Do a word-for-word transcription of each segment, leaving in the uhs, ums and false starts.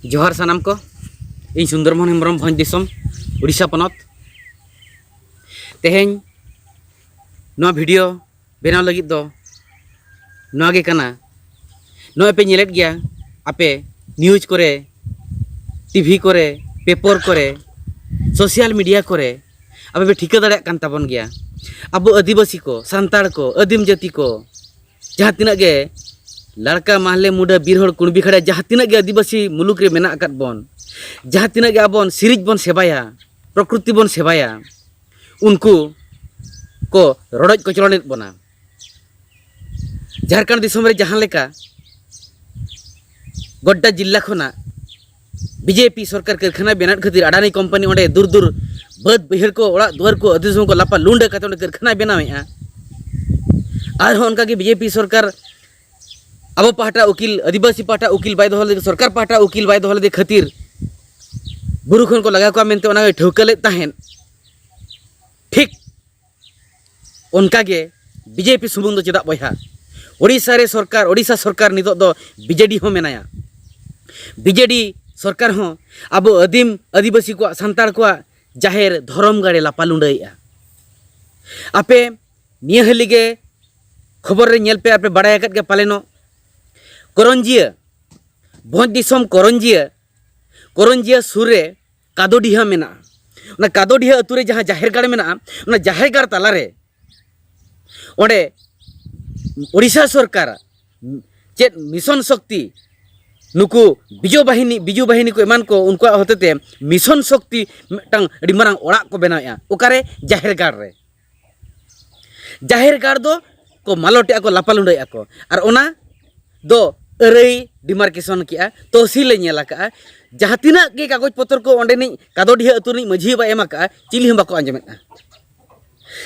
ᱡᱚᱦᱟᱨ ᱥᱟᱱᱟᱢ ᱠᱚ᱾ ᱤᱧ ᱥᱩᱱᱫᱚᱨ ᱢᱳᱦᱚᱱ ᱦᱮᱢᱵᱨᱚᱢ, ᱵᱷᱚᱸᱡᱽ ᱫᱤᱥᱚᱢ, ᱩᱲᱤᱥᱥᱟ ᱯᱚᱱᱚᱛ᱾ ᱛᱮᱦᱮᱧ ᱱᱚᱣᱟ ᱵᱷᱤᱰᱤᱭᱳ ᱵᱮᱱᱟᱣ ᱞᱟᱹᱜᱤᱫ ᱫᱚ ᱱᱚᱣᱟ ᱜᱮ ᱠᱟᱱᱟ᱾ ᱱᱚᱜᱼᱚᱭ ᱯᱮ ᱧᱮᱞᱮᱫ ᱜᱮᱭᱟ ᱟᱯᱮ ᱱᱤᱭᱩᱡᱽ ᱠᱚᱨᱮ, ᱴᱤᱵᱷᱤ ᱠᱚᱨᱮ, ᱯᱮᱯᱚᱨ ᱠᱚᱨᱮ, ᱥᱳᱥᱟᱞ ᱢᱤᱰᱤᱭᱟ ᱠᱚᱨᱮ, ᱟᱯᱮ ᱯᱮ ᱴᱷᱤᱠᱟᱹ ᱫᱟᱲᱮᱭᱟᱜ ᱠᱟᱱ ᱛᱟᱵᱚᱱ ᱜᱮᱭᱟ᱾ ᱟᱵᱚ ᱟᱹᱫᱤᱵᱟᱹᱥᱤ ᱠᱚ, ᱥᱟᱱᱛᱟᱲ ᱠᱚ, ᱟᱹᱫᱤᱢ ᱡᱟᱹᱛᱤ ᱠᱚ, ᱡᱟᱦᱟᱸ ᱛᱤᱱᱟᱹᱜ ᱜᱮ ᱞᱟᱲᱠᱟ, ᱢᱟᱦᱞᱮ, ᱢᱩᱰᱟᱹ, ᱵᱤᱨ ᱦᱚᱲ, ᱠᱩᱬᱵᱤ, ᱠᱷᱟᱲᱟ, ᱡᱟᱦᱟᱸ ᱛᱤᱱᱟᱹᱜ ᱜᱮ ᱟᱹᱫᱤᱵᱟᱹᱥᱤ ᱢᱩᱞᱩᱠ ᱨᱮ ᱢᱮᱱᱟᱜ ᱟᱠᱟᱫ ᱵᱚᱱ, ᱡᱟᱦᱟᱸ ᱛᱤᱱᱟᱹᱜ ᱜᱮ ᱟᱵᱚᱱ ᱥᱤᱨᱤᱡ ᱵᱚᱱ ᱥᱮᱵᱟᱭᱟ, ᱯᱨᱚᱠᱨᱤᱛᱤ ᱵᱚᱱ ᱥᱮᱵᱟᱭᱟ, ᱩᱱᱠᱩ ᱠᱚ ᱨᱚᱰᱚᱡ ᱠᱚᱪᱞᱚᱱᱮᱫ ᱵᱚᱱᱟ᱾ ᱡᱷᱟᱲᱠᱷᱚᱸᱰ ᱫᱤᱥᱚᱢ ᱨᱮ ᱡᱟᱦᱟᱸ ᱞᱮᱠᱟ ᱜᱚᱰᱰᱟ ᱡᱤᱞᱟ ᱠᱷᱚᱱᱟᱜ ᱵᱤᱡᱮᱯᱤ ᱥᱚᱨᱠᱟᱨ ᱠᱟᱹᱨᱠᱷᱟᱱᱟ ᱵᱮᱱᱟᱣ ᱠᱷᱟᱹᱛᱤᱨ ᱟᱰᱟᱱᱤ ᱠᱳᱢᱯᱟᱱᱤ ᱚᱸᱰᱮ ᱫᱩᱨ ᱫᱩᱨ ᱵᱟᱹᱫᱽ ᱵᱟᱹᱭᱦᱟᱹᱲ ᱠᱚ, ᱚᱲᱟᱜ ᱫᱩᱣᱟᱹᱨ ᱠᱚ, ᱟᱹᱫᱤᱵᱟᱹᱥᱤ ᱠᱚ ᱞᱟᱯᱟ ᱞᱩᱸᱰᱟᱹ ᱠᱟᱛᱮ ᱚᱸᱰᱮ ᱠᱟᱹᱨᱠᱷᱟᱱᱟᱭ ᱵᱮᱱᱟᱣᱮᱫᱼᱟ᱾ ᱟᱨᱦᱚᱸ ᱚᱱᱠᱟᱜᱮ ᱵᱤᱡᱮᱯᱤ ᱥᱚᱨᱠᱟᱨ ᱟᱵᱚ ᱯᱟᱦᱴᱟ ᱩᱠᱤᱞ, ᱟᱹᱫᱤᱵᱟᱹᱥᱤ ᱯᱟᱦᱴᱟ ᱩᱠᱤᱞ ᱵᱟᱭ ᱫᱚᱦᱚ ᱞᱮᱫᱮ, ᱥᱚᱨᱠᱟᱨ ᱯᱟᱦᱴᱟ ᱩᱠᱤᱞ ᱵᱟᱭ ᱫᱚᱦᱚ ᱞᱮᱫᱮ ᱠᱷᱟᱹᱛᱤᱨ ᱵᱩᱨᱩ ᱠᱷᱚᱱ ᱠᱚ ᱞᱟᱜᱟ ᱠᱚᱣᱟ ᱢᱮᱱᱛᱮ ᱚᱱᱟ ᱜᱮ ᱴᱷᱟᱹᱣᱠᱟᱹ ᱞᱮᱫ ᱛᱟᱦᱮᱸᱫ᱾ ᱴᱷᱤᱠ ᱚᱱᱠᱟᱜᱮ ᱵᱤᱡᱮᱯᱤ ᱥᱩᱢᱩᱝ ᱫᱚ ᱪᱮᱫᱟᱜ ᱵᱚᱭᱦᱟ? ᱳᱰᱤᱥᱟ ᱨᱮ ᱥᱚᱨᱠᱟᱨ, ᱳᱰᱤᱥᱟ ᱥᱚᱨᱠᱟᱨ ᱱᱤᱛᱚᱜ ᱫᱚ ᱵᱤᱡᱮᱰᱤ ᱦᱚᱸ ᱢᱮᱱᱟᱭᱟ᱾ ᱵᱤᱡᱮᱰᱤ ᱥᱚᱨᱠᱟᱨ ᱦᱚᱸ ᱟᱵᱚ ᱟᱹᱫᱤᱢ ᱟᱹᱫᱤᱵᱟᱹᱥᱤ ᱠᱚᱣᱟᱜ, ᱥᱟᱱᱛᱟᱲ ᱠᱚᱣᱟᱜ ᱡᱟᱦᱮᱨ ᱫᱷᱚᱨᱚᱢ ᱜᱟᱲᱮ ᱞᱟᱯᱟ ᱞᱩᱸᱰᱟᱹᱭᱮᱫᱼᱟ᱾ ᱟᱯᱮ ᱱᱤᱭᱟᱹ ᱦᱟᱹᱞᱤ ᱜᱮ ᱠᱷᱚᱵᱚᱨ ᱨᱮ ᱧᱮᱞ ᱯᱮ, ᱟᱨ ᱯᱮ ᱵᱟᱲᱟᱭ ᱟᱠᱟᱫ ᱜᱮᱭᱟ ᱯᱟᱞᱮᱱᱚᱜ, ᱠᱚᱨᱚᱧᱡᱤᱭᱟᱹ, ᱵᱷᱚᱸᱡᱽ ᱫᱤᱥᱚᱢ ᱠᱚᱨᱚᱧᱡᱤᱭᱟᱹ, ᱠᱚᱨᱚᱧᱡᱤᱭᱟᱹ ᱥᱩᱨ ᱨᱮ ᱠᱟᱫᱚᱰᱤᱦᱟ ᱢᱮᱱᱟᱜᱼᱟ᱾ ᱚᱱᱟ ᱠᱟᱫᱚᱰᱤᱦᱟ ᱟᱹᱛᱩ ᱨᱮ ᱡᱟᱦᱟᱸ ᱡᱟᱦᱮᱨ ᱜᱟᱲ ᱢᱮᱱᱟᱜᱼᱟ, ᱚᱱᱟ ᱡᱟᱦᱮᱨ ᱜᱟᱲ ᱛᱟᱞᱟᱨᱮ ᱚᱸᱰᱮ ᱳᱰᱤᱥᱟ ᱥᱚᱨᱠᱟᱨ ᱪᱮᱫ ᱢᱤᱥᱚᱱ ᱥᱚᱠᱛᱤ, ᱱᱩᱠᱩ ᱵᱤᱡᱚ ᱵᱟᱦᱤᱱᱤ, ᱵᱤᱡᱩ ᱵᱟᱦᱤᱱᱤ ᱠᱚ ᱮᱢᱟᱱ ᱠᱚ, ᱩᱱᱠᱩᱣᱟᱜ ᱦᱚᱛᱮᱛᱮ ᱢᱤᱥᱚᱱ ᱥᱚᱠᱛᱤ ᱢᱤᱫᱴᱟᱝ ᱟᱹᱰᱤ ᱢᱟᱨᱟᱝ ᱚᱲᱟᱜ ᱠᱚ ᱵᱮᱱᱟᱣᱮᱫᱼᱟ᱾ ᱚᱠᱟᱨᱮ? ᱡᱟᱦᱮᱨ ᱜᱟᱲ ᱨᱮ᱾ ᱡᱟᱦᱮᱨ ᱜᱟᱲ ᱫᱚ ᱠᱚ ᱢᱟᱞᱚᱴᱮᱜᱼᱟ ᱠᱚ, ᱞᱟᱯᱟᱞᱩᱸᱰᱟᱹᱭᱮᱜᱼᱟ ᱠᱚ᱾ ᱟᱨ ᱚᱱᱟ ᱫᱚ ᱟᱹᱨᱟᱹᱭ ᱰᱤᱢᱟᱨᱠᱮᱥᱚᱱ ᱠᱮᱜᱼᱟ, ᱛᱚᱦᱥᱤᱞᱮ ᱧᱮᱞ ᱟᱠᱟᱜᱼᱟ᱾ ᱡᱟᱦᱟᱸ ᱛᱤᱱᱟᱹᱜ ᱜᱮ ᱠᱟᱜᱚᱡᱽ ᱯᱚᱛᱚᱨ ᱠᱚ ᱚᱸᱰᱮᱱᱤᱡ ᱠᱟᱫᱚᱰᱤᱦᱟᱹ ᱟᱹᱛᱩ ᱨᱤᱱᱤᱡ ᱢᱟᱹᱡᱷᱤ ᱵᱟᱵᱟᱭ ᱮᱢ ᱟᱠᱟᱜᱼᱟ, ᱪᱤᱞᱤ ᱦᱚᱸ ᱵᱟᱠᱚ ᱟᱸᱡᱚᱢᱮᱫᱼᱟ᱾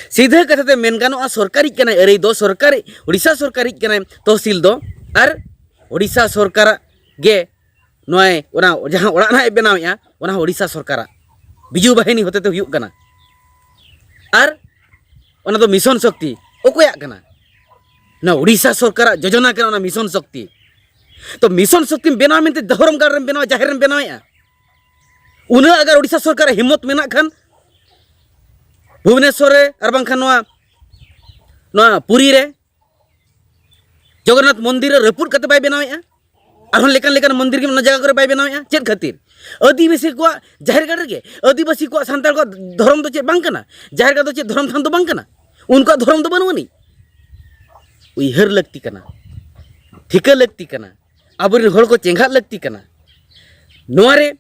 ᱥᱤᱫᱷᱟᱹ ᱠᱟᱛᱷᱟ ᱛᱮ ᱢᱮᱱ ᱜᱟᱱᱚᱜᱼᱟ, ᱥᱚᱨᱠᱟᱨᱤᱡ ᱠᱟᱱᱟᱭ ᱟᱹᱨᱟᱹᱭ ᱫᱚ, ᱥᱚᱨᱠᱟᱨᱤ, ᱳᱰᱤᱥᱟ ᱥᱚᱨᱠᱟᱨᱤᱡ ᱠᱟᱱᱟᱭ ᱛᱚᱦᱥᱤᱞ ᱫᱚ, ᱟᱨ ᱳᱰᱤᱥᱟ ᱥᱚᱨᱠᱟᱨᱟᱜ ᱜᱮ ᱱᱚᱜᱼᱚᱭ ᱚᱱᱟ ᱡᱟᱦᱟᱸ ᱚᱲᱟᱜ ᱱᱟᱦᱟᱜ ᱮ ᱵᱮᱱᱟᱣᱮᱫᱼᱟ, ᱚᱱᱟ ᱦᱚᱸ ᱳᱰᱤᱥᱟ ᱥᱚᱨᱠᱟᱨᱟᱜ, ᱵᱤᱡᱩ ᱵᱟᱦᱤᱱᱤ ᱦᱚᱛᱮᱛᱮ ᱦᱩᱭᱩᱜ ᱠᱟᱱᱟ᱾ ᱟᱨ ᱚᱱᱟ ᱫᱚ ᱢᱤᱥᱚᱱ ᱥᱚᱠᱛᱤ ᱚᱠᱚᱭᱟᱜ ᱠᱟᱱᱟ? ᱚᱱᱟ ᱳᱰᱤᱥᱟ ᱥᱚᱨᱠᱟᱨᱟᱜ ᱡᱳᱡᱚᱱᱟ ᱠᱟᱱᱟ, ᱚᱱᱟ ᱢᱤᱥᱚᱱ ᱥᱚᱠᱛᱤ᱾ ᱛᱚ mission ᱥᱚᱠᱛᱤᱢ ᱵᱮᱱᱟᱣᱟ ᱢᱮᱱᱛᱮ ᱫᱷᱚᱨᱚᱢ ᱜᱟᱲ ᱨᱮᱢ ᱵᱮᱱᱟᱣᱟ, ᱡᱟᱦᱮᱨ ᱨᱮᱢ ᱵᱮᱱᱟᱣᱮᱫᱼᱟ᱾ ᱩᱱᱟᱹᱜ ᱟᱜᱟᱨ ᱳᱰᱤᱥᱟ ᱥᱚᱨᱠᱟᱨᱟᱜ ᱦᱤᱢᱢᱚᱛ ᱢᱮᱱᱟᱜ ᱠᱷᱟᱱ, ᱵᱷᱩᱵᱽᱱᱮᱥᱚᱨ ᱨᱮ ᱟᱨ ᱵᱟᱝᱠᱷᱟᱱ ᱱᱚᱣᱟ, ᱱᱚᱣᱟ ᱯᱩᱨᱤ ᱨᱮ ᱡᱚᱜᱚᱱᱱᱟᱛᱷ ᱢᱚᱱᱫᱤᱨ ᱨᱮ ᱨᱟᱹᱯᱩᱫ ᱠᱟᱛᱮ ᱵᱟᱭ ᱵᱮᱱᱟᱣᱮᱫᱼᱟ? ᱟᱨᱦᱚᱸ ᱞᱮᱠᱟᱱ ᱞᱮᱠᱟᱱ ᱢᱚᱱᱫᱤᱨ ᱜᱮ ᱚᱱᱟ ᱡᱟᱭᱜᱟ ᱠᱚᱨᱮ ᱵᱟᱭ ᱵᱮᱱᱟᱣᱮᱫᱼᱟ᱾ ᱪᱮᱫ ᱠᱷᱟᱹᱛᱤᱨ? ᱟᱹᱫᱤᱵᱟᱹᱥᱤ ᱠᱚᱣᱟᱜ ᱡᱟᱦᱮᱨ ᱜᱟᱲ ᱨᱮᱜᱮ, ᱟᱹᱫᱤᱵᱟᱹᱥᱤ ᱠᱚᱣᱟᱜ, ᱥᱟᱱᱛᱟᱲ ᱠᱚᱣᱟᱜ ᱫᱷᱚᱨᱚᱢ ᱫᱚ ᱪᱮᱫ ᱵᱟᱝ ᱠᱟᱱᱟ? ᱡᱟᱦᱮᱨ ᱜᱟᱲ ᱫᱚ ᱪᱮᱫ ᱫᱷᱚᱨᱚᱢ ᱛᱷᱟᱱ ᱫᱚ ᱵᱟᱝ ᱠᱟᱱᱟ? ᱩᱱᱠᱩᱣᱟᱜ ᱫᱷᱚᱨᱚᱢ ᱫᱚ ᱵᱟᱹᱱᱩᱜ ᱟᱹᱱᱤᱡ? ᱩᱭᱦᱟᱹᱨ ᱞᱟᱹᱠᱛᱤ ᱠᱟᱱᱟ, ᱴᱷᱤᱠᱟᱹ ᱞᱟᱹᱠᱛᱤ ᱠᱟᱱᱟ, ᱟᱵᱚᱨᱮᱱ ᱦᱚᱲ ᱠᱚ ᱪᱮᱸᱜᱷᱟᱜ ᱞᱟᱹᱠᱛᱤ ᱠᱟᱱᱟ᱾ ᱱᱚᱣᱟ ᱨᱮ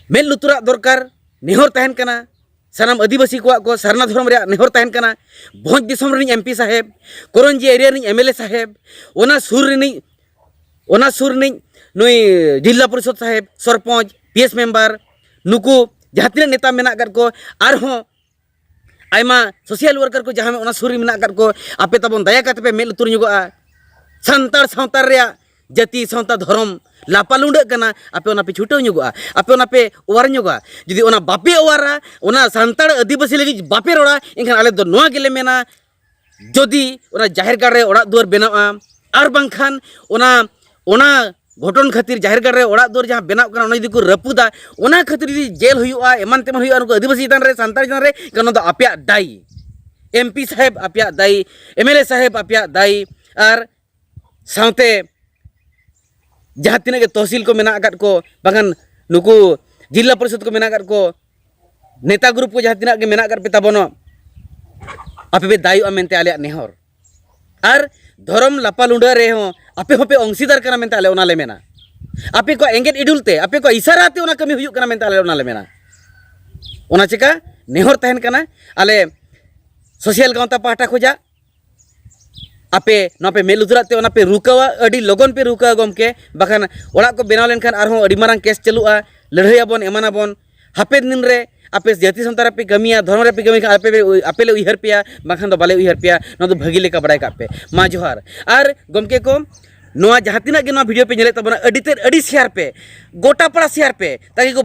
ᱢᱮᱫ ᱞᱩᱛᱩᱨᱟᱜ ᱫᱚᱨᱠᱟᱨ, ᱱᱮᱦᱚᱨ ᱛᱟᱦᱮᱱ ᱠᱟᱱᱟ᱾ ᱥᱟᱱᱟᱢ ᱟᱹᱫᱤᱵᱟᱹᱥᱤ ᱠᱚᱣᱟᱜ ᱠᱚ ᱥᱟᱨᱱᱟ ᱫᱷᱚᱨᱚᱢ ᱨᱮᱭᱟᱜ ᱱᱮᱦᱚᱨ ᱛᱟᱦᱮᱱ ᱠᱟᱱᱟ᱾ ᱵᱷᱚᱸᱡᱽ ᱫᱤᱥᱚᱢ ᱨᱤᱱᱤᱡ ᱮᱢ ᱯᱤ ᱥᱟᱦᱮᱵᱽ, ᱠᱚᱨᱚᱧᱡᱤ ᱮᱨᱤᱭᱟ ᱨᱤᱱᱤᱡ ᱮᱢ ᱮᱞ ᱮ ᱥᱟᱦᱮᱵᱽ, ᱚᱱᱟ ᱥᱩᱨ ᱨᱤᱱᱤᱡ, ᱚᱱᱟ ᱥᱩᱨ ᱨᱤᱱᱤᱡ ᱱᱩᱭ ᱡᱤᱞᱟ ᱯᱚᱨᱤᱥᱚᱫᱽ ᱥᱟᱦᱮᱵᱽ, ᱥᱚᱨᱯᱚᱸᱪ, ᱯᱤ ᱮᱥ ᱢᱮᱢᱵᱟᱨ, ᱱᱩᱠᱩ ᱡᱟᱦᱟᱸ ᱛᱤᱱᱟᱹᱜ ᱱᱮᱛᱟ ᱢᱮᱱᱟᱜ ᱟᱠᱟᱫ ᱠᱚ, ᱟᱨᱦᱚᱸ ᱟᱭᱢᱟ ᱥᱳᱥᱟᱞ ᱣᱟᱨᱠᱟᱨ ᱠᱚ ᱡᱟᱦᱟᱸ ᱚᱱᱟ ᱥᱩᱨ ᱨᱮ ᱢᱮᱱᱟᱜ ᱟᱠᱟᱫ ᱠᱚ, ᱟᱯᱮ ᱛᱟᱵᱚᱱ ᱫᱟᱭᱟ ᱠᱟᱛᱮ ᱯᱮ ᱢᱮᱫ ᱞᱩᱛᱩᱨ ᱧᱚᱜᱚᱜᱼᱟ᱾ ᱥᱟᱱᱛᱟᱲ ᱥᱟᱶᱛᱟ ᱨᱮᱭᱟᱜ ᱡᱟᱹᱛᱤ, ᱥᱟᱶᱛᱟ, ᱫᱷᱚᱨᱚᱢ ᱞᱟᱯᱟᱞᱩᱸᱰᱟᱹᱜ ᱠᱟᱱᱟ, ᱟᱯᱮ ᱚᱱᱟ ᱯᱮ ᱪᱷᱩᱴᱟᱹᱣ ᱧᱚᱜᱚᱜᱼᱟ, ᱟᱯᱮ ᱚᱱᱟ ᱯᱮ ᱚᱣᱟᱨ ᱧᱚᱜᱚᱜᱼᱟ᱾ ᱡᱩᱫᱤ ᱚᱱᱟ ᱵᱟᱯᱮ ᱚᱣᱟᱨᱟ, ᱚᱱᱟ ᱥᱟᱱᱛᱟᱲ ᱟᱹᱫᱤᱵᱟᱹᱥᱤ ᱞᱟᱹᱜᱤᱫ ᱵᱟᱯᱮ ᱨᱚᱲᱟ, ᱮᱱᱠᱷᱟᱱ ᱟᱞᱮ ᱫᱚ ᱱᱚᱣᱟ ᱜᱮᱞᱮ ᱢᱮᱱᱟ, ᱡᱩᱫᱤ ᱚᱱᱟ ᱡᱟᱦᱮᱨ ᱜᱟᱲ ᱨᱮ ᱚᱲᱟᱜ ᱫᱩᱣᱟᱹᱨ ᱵᱮᱱᱟᱜᱼᱟ, ᱟᱨ ᱵᱟᱝᱠᱷᱟᱱ ᱚᱱᱟ, ᱚᱱᱟ ᱜᱷᱚᱴᱚᱱ ᱠᱷᱟᱹᱛᱤᱨ ᱡᱟᱦᱮᱨ ᱜᱟᱲ ᱨᱮ ᱚᱲᱟᱜ ᱫᱩᱣᱟᱹᱨ ᱡᱟᱦᱟᱸ ᱵᱮᱱᱟᱜ ᱠᱟᱱᱟ, ᱚᱱᱟ ᱡᱩᱫᱤ ᱠᱚ ᱨᱟᱹᱯᱩᱫᱟ, ᱚᱱᱟ ᱠᱷᱟᱹᱛᱤᱨ ᱡᱩᱫᱤ ᱡᱮᱞ ᱦᱩᱭᱩᱜᱼᱟ, ᱮᱢᱟᱱ ᱛᱮᱢᱟᱱ ᱦᱩᱭᱩᱜᱼᱟ ᱱᱩᱠᱩ ᱟᱹᱫᱤᱵᱟᱹᱥᱤ ᱪᱮᱛᱟᱱ ᱨᱮ, ᱥᱟᱱᱛᱟᱲ ᱪᱮᱛᱟᱱ ᱨᱮ, ᱮᱱᱠᱷᱟᱱ ᱚᱱᱟ ᱫᱚ ᱟᱯᱮᱭᱟᱜ ᱫᱟᱭᱤ, ᱮᱢ ᱯᱤ ᱥᱟᱦᱮᱵᱽ ᱟᱯᱮᱭᱟᱜ ᱫᱟᱭᱤ, ᱮᱢ ᱮᱞ ᱮ ᱥᱟᱦᱮᱵᱽ ᱟᱯᱮᱭᱟᱜ ᱫᱟᱭᱤ, ᱟᱨ ᱥᱟᱶᱛᱮ ᱡᱟᱦᱟᱸ ᱛᱤᱱᱟᱹᱜ ᱜᱮ ᱛᱚᱦᱥᱤᱞ ᱠᱚ ᱢᱮᱱᱟᱜ ᱟᱠᱟᱫ ᱠᱚ, ᱵᱟᱝᱠᱷᱟᱱ ᱱᱩᱠᱩ ᱡᱤᱞᱟ ᱯᱚᱨᱤᱥᱚᱫᱽ ᱠᱚ ᱢᱮᱱᱟᱜ ᱟᱠᱟᱫ ᱠᱚ, ᱱᱮᱛᱟ ᱜᱨᱩᱯ ᱠᱚ ᱡᱟᱦᱟᱸ ᱛᱤᱱᱟᱹᱜ ᱜᱮ ᱢᱮᱱᱟᱜ ᱟᱠᱟᱫ ᱯᱮ ᱛᱟᱵᱚᱱᱟ, ᱟᱯᱮ ᱯᱮ ᱫᱟᱭᱚᱜᱼᱟ ᱢᱮᱱᱛᱮ ᱟᱞᱮᱭᱟᱜ ᱱᱮᱦᱚᱨ᱾ ᱟᱨ ᱫᱷᱚᱨᱚᱢ ᱞᱟᱯᱟᱞᱩᱸᱰᱟᱹ ᱨᱮᱦᱚᱸ ᱟᱯᱮ ᱦᱚᱸᱯᱮ ᱚᱝᱥᱤᱫᱟᱨ ᱠᱟᱱᱟ ᱢᱮᱱᱛᱮ ᱟᱞᱮ ᱚᱱᱟ ᱞᱮ ᱢᱮᱱᱟ᱾ ᱟᱯᱮ ᱠᱚᱣᱟᱜ ᱮᱸᱜᱮᱫ ᱤᱰᱩᱞ ᱛᱮ, ᱟᱯᱮ ᱠᱚᱣᱟᱜ ᱤᱥᱟᱨᱟ ᱛᱮ ᱚᱱᱟ ᱠᱟᱹᱢᱤ ᱦᱩᱭᱩᱜ ᱠᱟᱱᱟ ᱢᱮᱱᱛᱮ ᱟᱞᱮ ᱚᱱᱟ ᱞᱮ ᱢᱮᱱᱟ᱾ ᱚᱱᱟ ᱪᱮᱠᱟ ᱱᱮᱦᱚᱨ ᱛᱟᱦᱮᱱ ᱠᱟᱱᱟ, ᱟᱞᱮ ᱥᱳᱥᱟᱞ ᱜᱟᱶᱛᱟ ᱯᱟᱦᱴᱟ ᱠᱷᱚᱱᱟᱜ ᱟᱯᱮ ᱱᱚᱣᱟ ᱯᱮ ᱢᱮᱫ ᱞᱩᱛᱩᱨᱟᱜ ᱛᱮ ᱚᱱᱟ ᱯᱮ ᱨᱩᱠᱟᱹᱣᱟ, ᱟᱹᱰᱤ ᱞᱚᱜᱚᱱ ᱯᱮ ᱨᱩᱠᱟᱹᱣᱟ ᱜᱚᱢᱠᱮ, ᱵᱟᱠᱷᱟᱱ ᱚᱲᱟᱜ ᱠᱚ ᱵᱮᱱᱟᱣ ᱞᱮᱱᱠᱷᱟᱱ ᱟᱨᱦᱚᱸ ᱟᱹᱰᱤ ᱢᱟᱨᱟᱝ ᱠᱮᱥ ᱪᱟᱹᱞᱩᱜᱼᱟ, ᱞᱟᱹᱲᱦᱟᱹᱭ ᱟᱵᱚᱱ, ᱮᱢᱟᱱ ᱟᱵᱚᱱ᱾ ᱦᱟᱯᱮᱱ ᱫᱤᱱ ᱨᱮ ᱟᱯᱮ ᱡᱟᱹᱛᱤ ᱥᱟᱶᱛᱟ ᱨᱮᱯᱮ ᱠᱟᱹᱢᱤᱭᱟ, ᱫᱷᱚᱨᱚᱢ ᱨᱮᱯᱮ ᱠᱟᱹᱢᱤ ᱠᱷᱟᱱ ᱟᱯᱮ ᱯᱮ, ᱟᱯᱮ ᱞᱮ ᱩᱭᱦᱟᱹᱨ ᱯᱮᱭᱟ, ᱵᱟᱝᱠᱷᱟᱱ ᱫᱚ ᱵᱟᱞᱮ ᱩᱭᱦᱟᱹᱨ ᱯᱮᱭᱟ᱾ ᱱᱚᱣᱟ ᱫᱚ ᱵᱷᱟᱹᱜᱤ ᱞᱮᱠᱟ ᱵᱟᱲᱟᱭ ᱠᱟᱜ ᱯᱮ᱾ ᱢᱟ ᱡᱚᱦᱟᱨ᱾ ᱟᱨ ᱜᱚᱢᱠᱮ ᱠᱚ, ᱱᱚᱣᱟ ᱡᱟᱦᱟᱸ ᱛᱤᱱᱟᱹᱜ ᱜᱮ ᱱᱚᱣᱟ ᱵᱷᱤᱰᱤᱭᱳ ᱯᱮ ᱧᱮᱞᱮᱫ ᱛᱟᱵᱚᱱᱟ, ᱟᱹᱰᱤ ᱛᱮᱫ ᱟᱹᱰᱤ ᱥᱮᱭᱟᱨ ᱯᱮ, ᱜᱚᱴᱟ ᱯᱟᱲᱟ ᱥᱮᱭᱟᱨ ᱯᱮ, ᱛᱟᱠᱤ ᱠᱚ